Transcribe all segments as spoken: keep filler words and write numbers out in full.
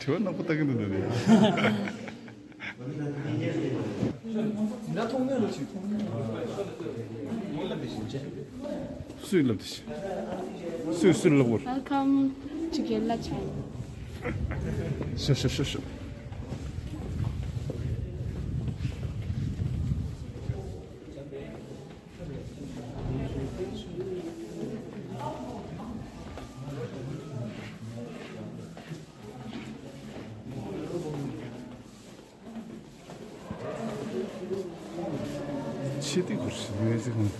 དྲི་བ་ནག་པོ་ལྟ་གི་འདུག་འདི་ནས། སུས་ལབ་དེ་ཤི། སུས་སུས་ལབ་གོ། Welcome to Kerala China. ཤོ་ཤོ་ཤོ་ཤོ། ཆེ་དེ་གུར་ཞིག་ཡོད་ཟིག་ཧང་།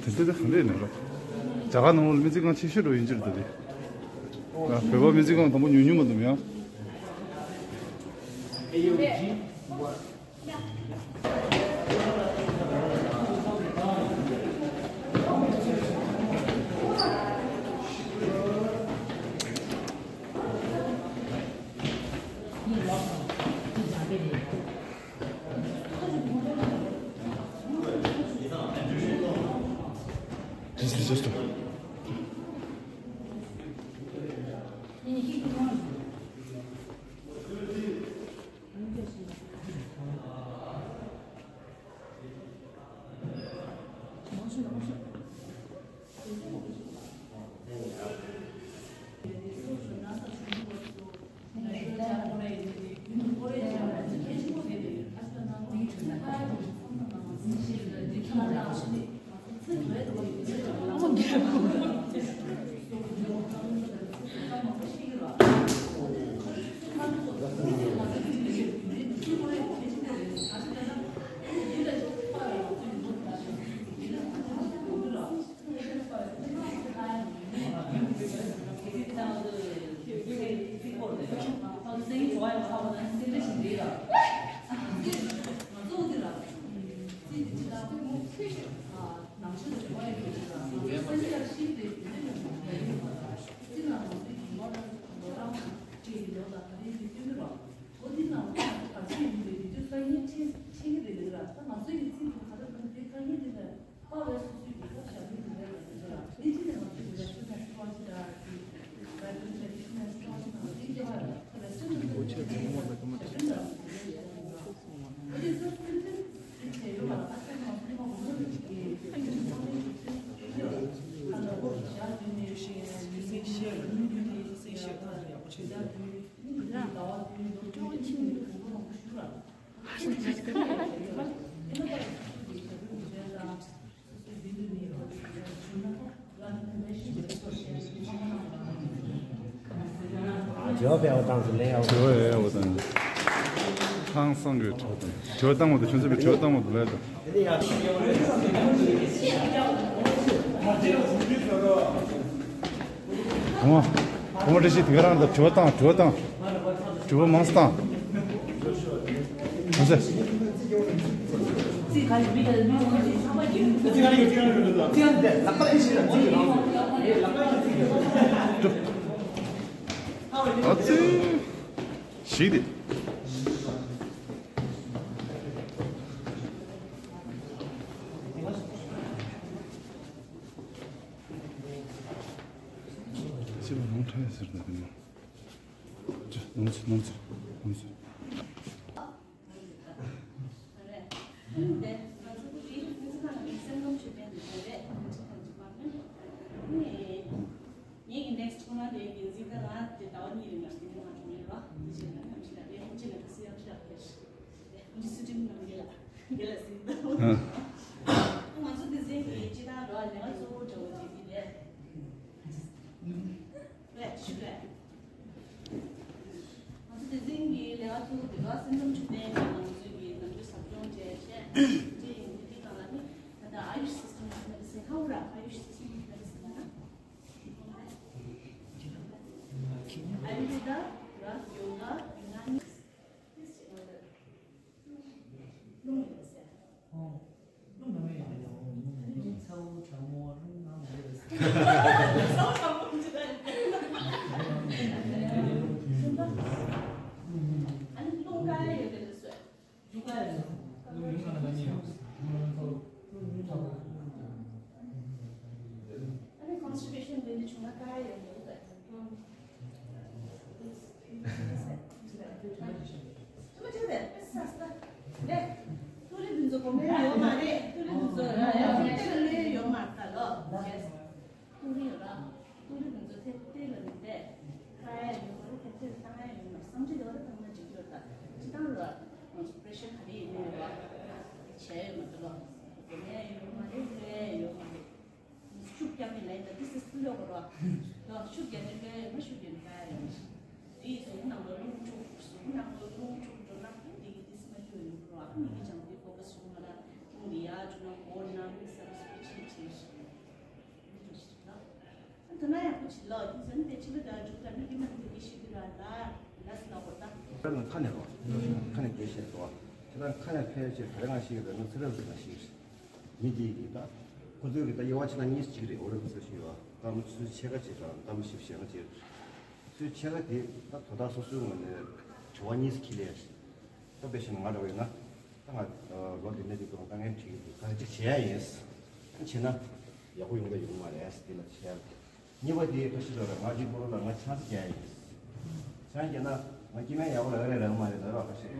དེ་འདྲ་དེ་གང་འདྲ་ཡིན་ན་རོ། རྒྱ་གར་ནང་ལ་སྨན་རྩིས་ཁང་ཆེ་ཤོས་རོ་ཡིན་གྱི་རེད་དེ། ང་བོད་པ་སྨན་རྩིས་ཁང་དང་པོ་ཉུང་ཉུང་མ་འདུག་ཡང་། དྲི་བ་ཕེབས་པ་དང་ལན་ཡང་། དྲི་བ་ཡང་ཡང་བ་དང་། ཧང་སང་གི་དྲི་བ་དང་། དྲི་བ་བཏང་བ་དང་། ཁྱོད་ཚོས་པའི་དྲི་བ་བཏང་བ་དང་ལན་དང་། གོང་མ། གོང་མ་བཀྲ་ཤིས་དེ་ག་རང་དང་། དྲི་བ་བཏང་། དྲི་བ་བཏང་། དྲི་བ་མང་ཙམ་བཏང་། མ་ཟད། ཨ་ཙི། ཞིག་དེ། ཅི་ལ་ནང་ཁྲ་ཡ་ཟེར་ད་དེ་ནང་། ཅི་ནང་ཚུད་ནང་ཚུད་ནང་ཚུད། ཨ་རེད། ཨ་ནི་དེ་ང་ཚོ་ཀུ་ཅི་ང་ཚོ་ནང་གི་སེམས་ཁམས་ཆོས་ལྡན་དུ་བྱས་པས་ང་ཚོ་ཁམས་ཀྱི་པར་ནི་ནི་ངེད་ཀྱི་next ཁོ་ན་དེ་འགན་འཛིན་ད་ང་དེ་ཟླ་བ་གཉིས་རིང་ལ་དེ་ནི་ང་གྲོངས་ཡོད་ར། དེ་བྱས་ན་ནམ་ཞིག་ལ་དེ་ཁོང་ཅི་ལ་ཁ་སི་ཡག་ཤག་དེ་ཁོང་ཅི་སུ་ཏིམ་ནང་གི་ལ་དེ་ལ་ཟིན་ད། ཨ། ང་ཚོ་དེ་ཟིན་གྱི་ཅི་ན་ར་ལས་ང་གཙོ་བོ་འདྲ་བོ་དེ་དེ་རེད། རེད་ཞུ་རེད། ང་ཚོ་དེ་འཛིན་གྱི་ལས་ཀ་ཚོ་དེ་ག་སེམས་ཁམས་ཆུ་ཚན་གྱི་ང་ཚོའི་གི་ནམ་རྒྱུན་ཟབ་སྦྱོང་བྱས་བྱས་བྱས་ཡིན་དེ་དེ་ག་ལ་ནི་ད་ལྟ་Ayush System Medicine ཧ་ཧུ་ར། Ayush System Medicine ན་Ayurveda ར་ཡོ་ག་ཡུ་ན་ནི་ཏིས་ཅིག་ང་ཚོ་རླུང་ཡོད་ཟེར། ཨོ། རླུང་མ་མེད་ཡོད་ ཏུ་རི་དེ་ཚོ་གོ་མེད་ཡོད་མ་རེད། ཏུ་རི་དེ་ཚོ་ར་ཡ་ཏུ་རི་ཡོད་མ་རེད་ད་ལོ། ཏུ་རི་ཡོད་ར། ཏུ་རི་དེ་ཚོ་ཐེབས་ཏེ་ལ་མི་བལྟས། ཁ་ཡ་ཡོད་མ་རེད། ཐེབས་ཏེ་ལ་བཏང་ཡ་ཡོད་མ་རེད། བསམ་ཚུལ་ཡོད་རེད། བཏང་ན་འགྲིག་ཡོད་ད། སྤྱི་བཏང་ར་ང་ཚོ་པེ་རེ་ཤར་ག་རེ་ཡིན་ནའི་ར་བྱས་ཡོད་མ་རེད་ལོ། གོ་མེད་ཡོད་མ་རེད། ལས་ཡོད་མ་རེད། ཤུགས་རྒྱག་མི་ལ་ཡིན་ད། འདི་སི་སི་ལོ་གོ་ར། ཤུགས་རྒྱག་ནི་ལས་མ་ཤུགས་རྒྱག་ནི་ལས། དེའི་གཟུགས་ནང་ལ་རླུང་འཁྲུག་གཟུགས་ནང་ལ་རླུང་འཁྲུག་འགྲོ་ན་དེ་གི་དེ་སི་མ་ཤུགས་ཡོད་གོ་ར། མི་གི་ཅང་དེ་ཕོ་ཁ་སུ་མ་ལ་རླུང་དེ་ཡར་འགྲོ་ན་གོ་ན་མི་སར་སུ་ཆེ་ཆེ་ཞིག་ད་ན་ཡག་པོ་ཅིག་ལ་དེ་ཚོ་ནི་དེ་ཕྱི་ལ་ད་འགྲོ་ད་མི་གི་མ་དེ་གི་ཤི་གི་ར་ལ་ལ་སི་ལ་གོ་ད། ཁ་ནས་རོ། ཁ་ནས་དགོས་ཤེས་རོ། ཁྱེད་རང་ཁ་ནས་ཕལ་ཆེར་ག་རེ་ང་ཤི་གི་རེད། ང་ཚེ་རབས་རེད་ང་ཤི་གི་རེད། མི་དེ་གི་ད། ཁོ་ཚོའི་གི་ད་དབྱེ་བ་ཕྱེ་ན་གཉིས་སུ་གཅིག་རེད། འོ་རེད། ཁོ་ཚོས་ཤི་བ་གཏམ་ཚུལ་ཕྱེད་ཀ་བྱེད་དང་གཏམ་ཞིབ་བཤད་ན་བྱེད། ཚུལ་ཕྱེད་ཀ་དེ་ད་དོ་བདག་སོ་སོའི་ངོས་ནས་དྲི་བ་གཉིས་སུ་ཁྱེར་ལས་རེད། ད་དཔེ་བཞིན་ང་འདྲ་བ་ཡིན་ན། ད་ང་ལོ་འདི་འདྲ་ཅིག་ཏུ་དཀའ་ངལ་འཕྲད་ཀྱི་འདུག་ག་རེ་ཅིག་བྱེད་ཡ་ཡིན། ད་བྱེད་ན་ཡག་པོ་ཡོང་གི་ཡོད་མ་རེད། དེ་ལ་བྱེད་ཡ། གཉིས་པ་དེ་ཁ་ཤས་ལ་ང་གཅིག་པོ་ལ་ང་ཆང་ས་རྒྱག་ཡ་ཡིན། ཆང་རྒྱག་ན་ང་སྐྱེ་དམན་ཡག་པོ་ལ་ཨ་རེ་རང་མ་རེད་ལ་རོགས་ཁ་ཤས།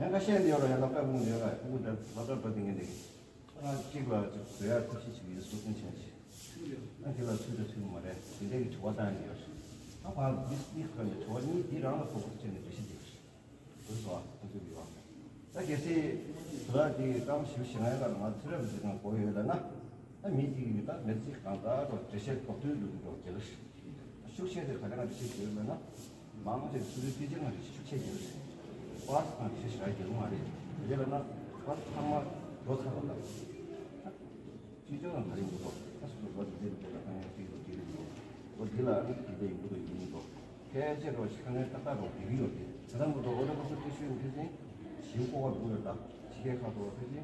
ཡང་ཁ་ཤས་འདི་ཡོད་ལ་ཡང་ལ་དཔེ་མང་ཡོད་ལ་ཕྲུ་གུ་འདྲ་ལ་དྲག་འགྲོ་དེ་ངས་འདི། ང་གཅིག་ལ་གཅིག་བཟོ་ཡ་ཐབས་ཤེས་བྱེད་ཀྱི་ཡོད། སྲོག་ཐུན་ཆེན་ཞིག་ང་དེ་ལ་ཚུད་དང་ཚུད་མ་རེད། དེ་འདྲའི་གི་དྲི་བ་བཏང་ཡོད། ད་བར་འདི་འདི་ཁ་ནས་དྲི་བ་གཉིས་འདི་རང་ལ་ཁོ་ཁོ་ཚོ་ནས་འགྲེལ་བཤད་བྱེད་དགོས་སོ། ཁོ་ཚོ་གི་ཡོད། ད་གལ་སྲིད་བཟོ་ཡ་དེ་གཏམ་ཞིབ་བྱེད་ང་ཡ་ལ་ང་ཚེ་རབས་འདི་ནང་གོ་ཡོད་ལ་ན། ད་མི་གཅིག་གིས་ད་མི་གཅིག་གང་ལྟར་འགྲེལ་བཤད་གོ་ཐོས་འདུག་འགྲོ་རྒྱལ། ཤུགས་ཆེ་དེ་ག་ལེ་ང་ཤེས་ཡོད་ལ་ན། མང་ཆེ་སུ་རི་ཕི་ཅི་ང་ཤུགས་ཆེ་རྒྱལ། པར་ང་ཤེས་ཤ་རྒྱལ་མ་རེད། དེ་ལ་ན་པར་ཚང་མ་འགྲོ་ཚར་བ་དང་། ཕི་ཅི་ང་མ་རིང་འགྲོ་ད་སུ་རི་པར་དེ་དེ་ལ་ང་ཡང་ཤེས་ཡོད་དེ་རེད་འགྲོ། འོ་དེ་ལ་ཨ་ནི་དེ་འདྲ་ཡིན་འགྲོ་ཡིན་འགྲོ། ཕལ་ཆེར་རོ་ཤི་ཁ་ནས་ཏག་ཏག་རོ་དེ་གི་ཡོད་དེ། ད་ལྟ་འགྲོ་འོ་ལ་ཁོ་ཚོ་ཏི་ཤུ་ཡིན་ཕི་ཅི་ཞིའུ་ཀོ་བ་འགྲོ་ཡོད་ད། ཕྱི་རྒྱལ་ཁག་ཏུ་ཕི་ཅི།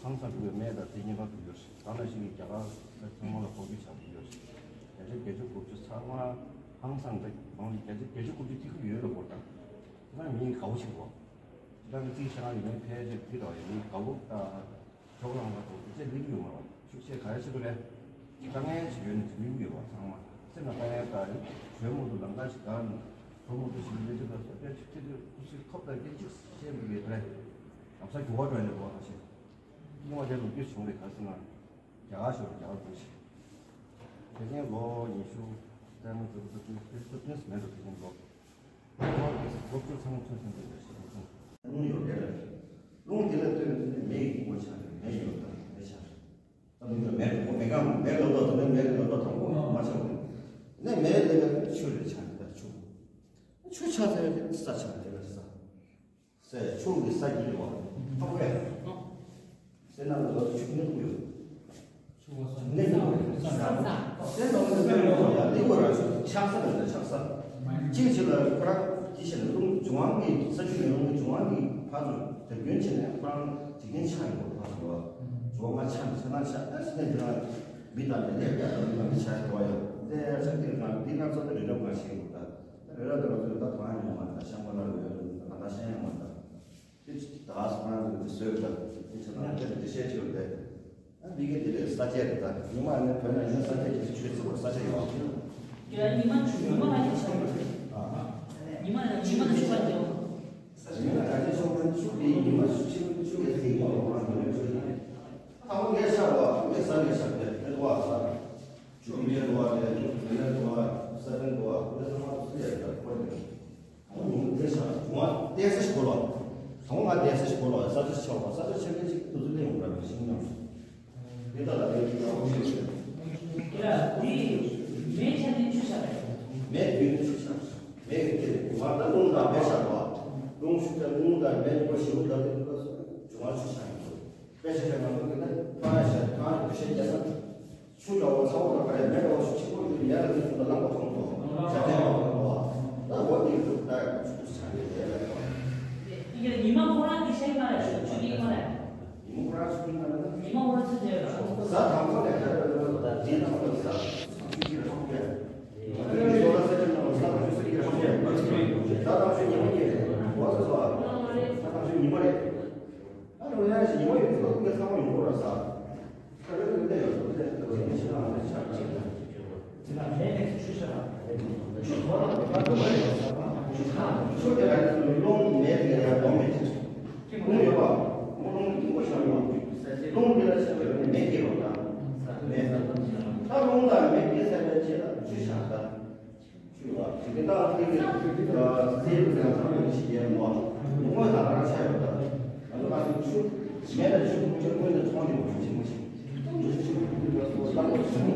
ཧང་སང་འགྲོ་བའི་སྨན་དང་རྩིས་རྙིང་པ་འགྲོ་ཡོད། ད་ནང་བཞིན་གྱི་རྒྱ་གར་ཚང་མ་ལ་འགོག་རྒྱུ་བྱ་འགྲོ་ཡོད། བརྒྱ་ཆ་བརྒྱད་ཅུ་དགུ་བཅུ་ཚང་མ་ཧང་སང་རེད། མང་ནི་བརྒྱ་ཆ་བརྒྱད་ཅུ་དགུ་བཅུ་ཐིག་གི་ཡོད་ལ་འགོར་དང་། ད་མིའི་དགའ་བོ་ཞིག་འགོ། ད་ནི་རྩིས་ཤ་ཡིན་ནའི་ཕལ་ཆེར་ཕི་རོ་ཡིན་མིའི་དགའ་བོ་ད། གྲོགས་རང་ལ་འགོག་རྒྱུ་ལིག་ཡོད་མ་རེད། ཤུགས་ཆེ་ག་རེ་བྱེད་དགོས་རེད། དཀའ་ངལ་ཞིག་ཡོད་ནི་ལིག་ཡོད་པ་ཚང་མ་སེམས་ལ་དཀའ་ངལ་ད་རེད། ཞོལ་མོ་དུ་ལམ་ཁ་ཞིག་གང་ནས་གྲོགས་མོ་དུ་ཞིག་ལས་ཅི་ད་སོ་ཏན་ཆུ་ཏི་ཏི་ཁུ་སི་ཁོབ་ད་སྐད་ཅིག་བཤད་མི་དགོས་རེད། ལམ་སང་འགྱུར་བ་འགྲོ་ཡ་ནི་འགྲོ་བ་ཁ་ཤས། སྙིང་བ་དེ་ལོ་རྒྱུས་བྱུང་རེད། ག་རེ་ཟེར་ན། རྒྱ་གར་ཞོར་རྒྱ་གར་འགྲོ་ཞིག་དེ་རིང་ལོ་ཉི་ཤུ་རྩ་ལྔ་ཙམ་ཙམ་ཙམ་ཙམ་ཙམ་མེད་འགྲོ། དེ་རིང་ལོ། ལོ་བཅུ་ཚང་མ་ཚུན་ཚོད་འགྲོ་ཞིག་རླུང་ཡོད་རེད། རླུང་དེ་ལ་ལྟོས་ནས་མེ་ཡི་དབྱིངས་པོ་ཆགས་རེད། མེ་ཡོད་དང་མེ་ཆགས་རེད། ད་མི་འདུག་མེ་རེད་ཁོ་མེ་གང་མེ་ལོ་ཏོག་དང་མེ་རེད་ལོ་ཏོག་དང་པོ་མ་ཆགས་རེད། ནས་མེ་ལས་ཆུ་རེད་ཆགས་རེད། ད་ཆུ་ཆུ་ཆགས་ཚེ་ས་ཆགས་རེད། ས། ཟེར་ཆུ་གི་ས་ཀྱི་རེད་བ། ཐོག་རེད། སེམས་ནང་ལ་ཆུ་གནས་དགོས་ཡོད། ཆུ་གནས་དགོས་ཡོད། ས། སེམས་ནང་ལ་སེམས་ནང་ལ་ཡ་ལེགས་པར་ཆགས་ས་རེད། ཆགས་ས། གཅིག་ཕྱིར་ལ་ཁོ་རང་གི་ཤེས་ནས་རླུང་འབྱུང་བ་གི་ས་ཆུ་ཡོད་ཀྱི་འབྱུང་བ་གི་ཕར་ཚུར་དེ་སྐྱོན་བྱས་ནས་ཁོ་རང་འཇིག་རྟེན་ཆགས་ཡོད་པ་ཕར་ཚུར་བ། འབྱུང་བ་ཆགས་ནས་ཆགས་ན་ཆགས་ཨ་སེམས་ནས་དེ་རང་མི་དང་མི་ལས་ཀྱང་མི་དང་མི་ཆགས་ཡོད་པ་ཡོད། དེ་ཆགས་དེ་རང་འདི་ང་ཚོ་དེ་རེ་རབ་ང་ཤེས་ཡོད་ད། རེ་རབ་དེ་ང་ཚོས་ད་གང་ཡང་མ་ད་ཤང་པ་ལ་རེ་རབ་ད་ད་ཤང་ཡང་མ་ད། དེ་ད་སི་ཕ་རན་སི་གི་བཟོས་ད་དེ་ཆ་ན་དེ་འདི་བཤད་ཀྱི་ཡོད་དེ། ཨ་འདི་གི་དེ་ལས་ས་ཆ་རེད་ད། ཉི་མ་ནི་བོད་ན་ཡིན་ན་ས་ཆ་གི་ཆུ་ཚིག་པར་ས་ཆ་ཡོད། ཡ་ཉི་མ་ཆུ་ཉི་མ་ང་ཡི་ཆ་ཡོད། ཉི་མ་ཡ་ཉི་མ་ན་ཆུ་ལ་ཡོད། ས་ཆ་ཉི་མ་ད་ཆེ་ཆོག་པའི་ཆུ་དེ་ཉི་མ་ཆུ་ཆུ་ཆུ་ཡོད་དེ་ཡོད་པ་ང་ཚོ་ཡོད་ཆུ་ཡོད། ད་ང་ངའི་ཤ་བ་ངའི་ས་ངའི་ཤ་བ་དེ་དེ་བ་ས། ཆུ་མེད་དོ་བ་རེད། ཆུ་མེད་དོ་བ། ས་ཆེན་དོ་བ། དེ་ཚང་མ་སུ་ཡ་ཡ་གོ་རེད། ཁོང་ཉིན་དེ་ཤ་ང་བལྟས་ས་ཞིག་གོ་ལ། ཁོང་ང་བལྟས་ས་ཞིག་གོ་ལ། ས་ཆ་ཆེ་བ་ས་ཆ་ཆེ་གེ་ཅིག་ཏུ་ཚུ་ལེན་འོང་ར་ཤིང་ཉམས། དེ་ད་ལ་ཡོད་ཀྱི་ཡོད་ཀྱི་ཡོད། ཡ་དེ་མེ་ཆ་དེ་ཆུ་ཤ་རེད། མེ་དུས་ནི་ཆུ་ཤ། མེ་གི་དེ་མ་ད་རླུང་དང་མེ་ཤ་བ། རླུང་ཤུགས་དང་རླུང་དང་མེ་ཉིས་པ་ཞིག་ད་དེ་ད་ཇུ་ང་ཆུ་ཤ་ཡིན་དགོས། དཔེ་ཆ་ཆ་ང་ཚོ་གི་ནི་ཕ་ཡ་ཤ་ཐང་དུ་ཤེས་རྒྱ་ས། ཆུ་འདྲ་བོ་ཚ་བོ་དང་ག་རེ་མེ་འདྲ་བོ་ཞིག་ཆེན་པོ་ཡོད་ཡ་ལ་ནི་ཚུ་ལ་ལངས་པ་མཐོང་དོ། ཇ་ཆེན་པ་མཐོང་དོ། ད་འོ་དེ་ཚུ་ད་ཆུ་ཆ་ནི་དེ་ལ་ཡོད། ཡ་ཉི་མ་ཁོ་རང་གི་ཤ་མ་རེད། ཆུ་ཡིན་མ་རེད། ཉི་མ་ཁོ་རང་ཆུ་ཡིན་མ་རེད། ཉི་མ་ཁོ་རང་ཆུ་དེ་རེད། ས་དང་པོ་ནས་ད་ལྟ་ལོ་ད་དེ་དང་པོ་ས་ཆུ་ཡིན་རེད་ཁོང་གིས། ཉི་མ་ཁོ་རང་ས་ཆུ་ཡིན་རེད་ཁོང་གིས། ས་དང་ཆུ་ཉི་མ་གཉིས་རེད། འོ་ས་སོ། ས་དང་ཆུ་ཉི་མ་རེད། ཨ་ནི་ཡང་ཞིག་ཉི་མ་ཡོད་ཚད་ཀྱི་ཚང་མ་ཡོང་གི་རེད་ས། ད་རེས་ཀྱི་གནས་ཡོད་ཚད་ཀྱི་གོ་ཡིན་ཕྱི་ནང་ལ་ཆགས་ཀྱི་རེད། དེ་ལ་མེད་ནས་ཆུ་ཤ་ཆུ་ཐོག་ལ་མེད་པ་དུ་མ་ཡོད་ས། ཆུ་ཐང་ཆུ་དེ་ལ་རླུང་མེད་དེ་ཡང་ལོང་མེད་ཅིག་རླུང་ཡོད་པ། རླུང་གི་ངོ་ཤར་བ། རླུང་འདི་ལ་ཆགས་པའི་མེ་སྐྱེས་པ་དང་། མེ། ད་རླུང་དང་མེ་སྐྱེས་ཚར་བའི་རྗེས་ལ་ཆུ་བཞག་ད། ཆུ་བ། དེ་དག་སྟེང་གི་སའི་ལུགས་ཀྱང་ཚང་མ་ཞིག་ཡལ་མོ། དངོས་དང་རང་ཆ་ཡོད་ད། ང་ཚོ་མ་ཟིན་ཆུ། མེ་ལ་ཆུ་ཁུང་ཆུ་ཁུང་དེ་ཚོང་ཉོ་བ་ཆེན་པོ་ཞིག་ཆུ་ཆུ་ཁུང་དེ་ཚོ་ལྟ་བུ་ཆུ་ཁུང་